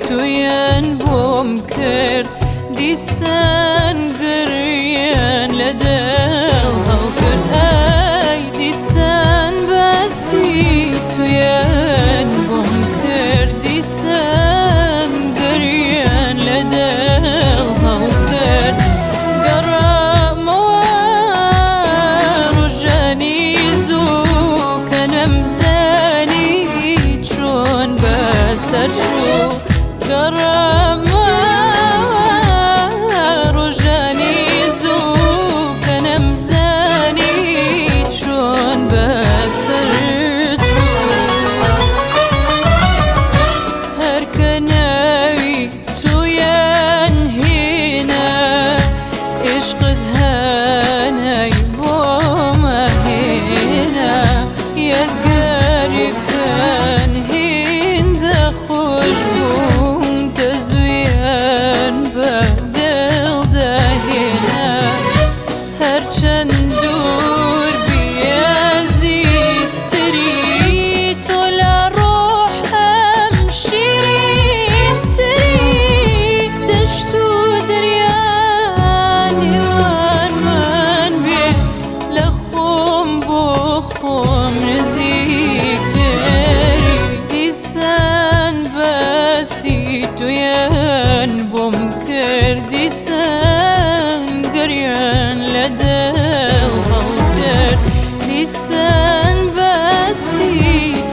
تویان بۆم کرد دیسان گریان لە دڵ هەڵکرد ئەی دیسان بەسی تویان بۆم کرد دیسان گریان لە دڵ هەڵکرد گەڕامەوە ڕۆژانی زوو کە نەمزانی چۆن بەسەر چوو گەڕامەوە ڕۆژانی زوو کە نەمزانی چۆن بەسەر چوو هەر کە ناوی تویان هێنا عشقت هەنای بۆمە هێنا یادگاریەکان هێندە خۆش بوون تەزویان بە دڵدا هێنا هەرچەند دوور بی ئازیزتری تۆ لە ڕۆحم شیرینتری دەشت و دەریا نێوانمان بێ لە خۆم بۆ خۆم نزیکتری دیسان بەسی تویان بۆم کرد دیسان گریان لە دڵ هەڵکرد دیسان بەسی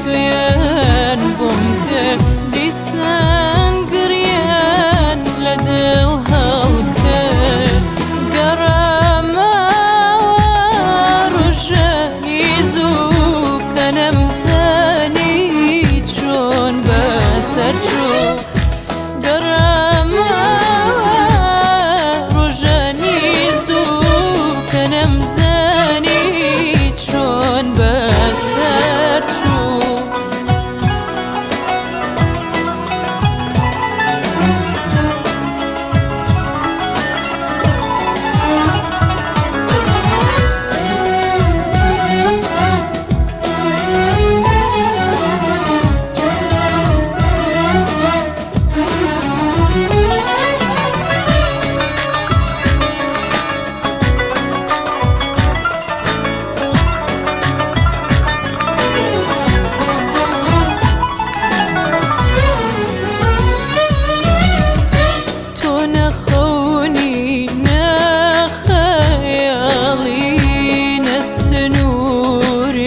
تویان بۆم کرد دیسان گریان لە دڵ هەڵکرد گەڕامەوە ڕۆژانی زوو کە نەمزانی چۆن بەسەر چوو گەڕامەوە ڕۆژانی زوو کە نەمزانی چۆن بەسەر چوو. تۆ نەخەونی نەخەیاڵی نە سنوورێکی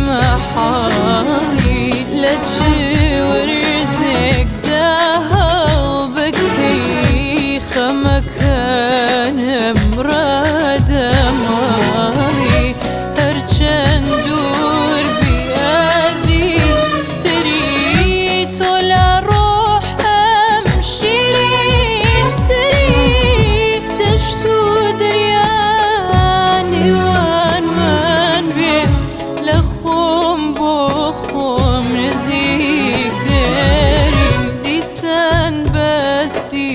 مەحاڵی لە چ وەرزێکدا هەڵبکەی خەمەکانم ڕادەماڵی هەرچەند دوور بی ئازیزتری تۆ لە ڕۆحم شیرینتری دەشت و دەریا نێوانمان بێ لە خۆم بۆ خۆم نزیکتری دیسان بەسی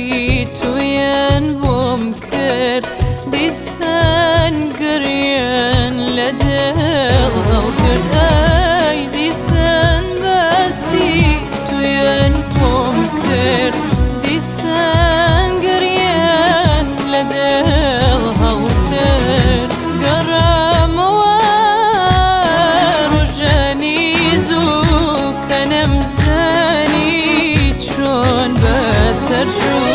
تویان بۆم کرد دیسان گریان لە دڵ هەڵکرد ئەی دیسان بەسی تویان بۆم کرد دیسان گریان لە دڵ هەڵکرد گەڕامەوە ڕۆژانی زوو کە نەمزانی چۆن بەسەر چوو.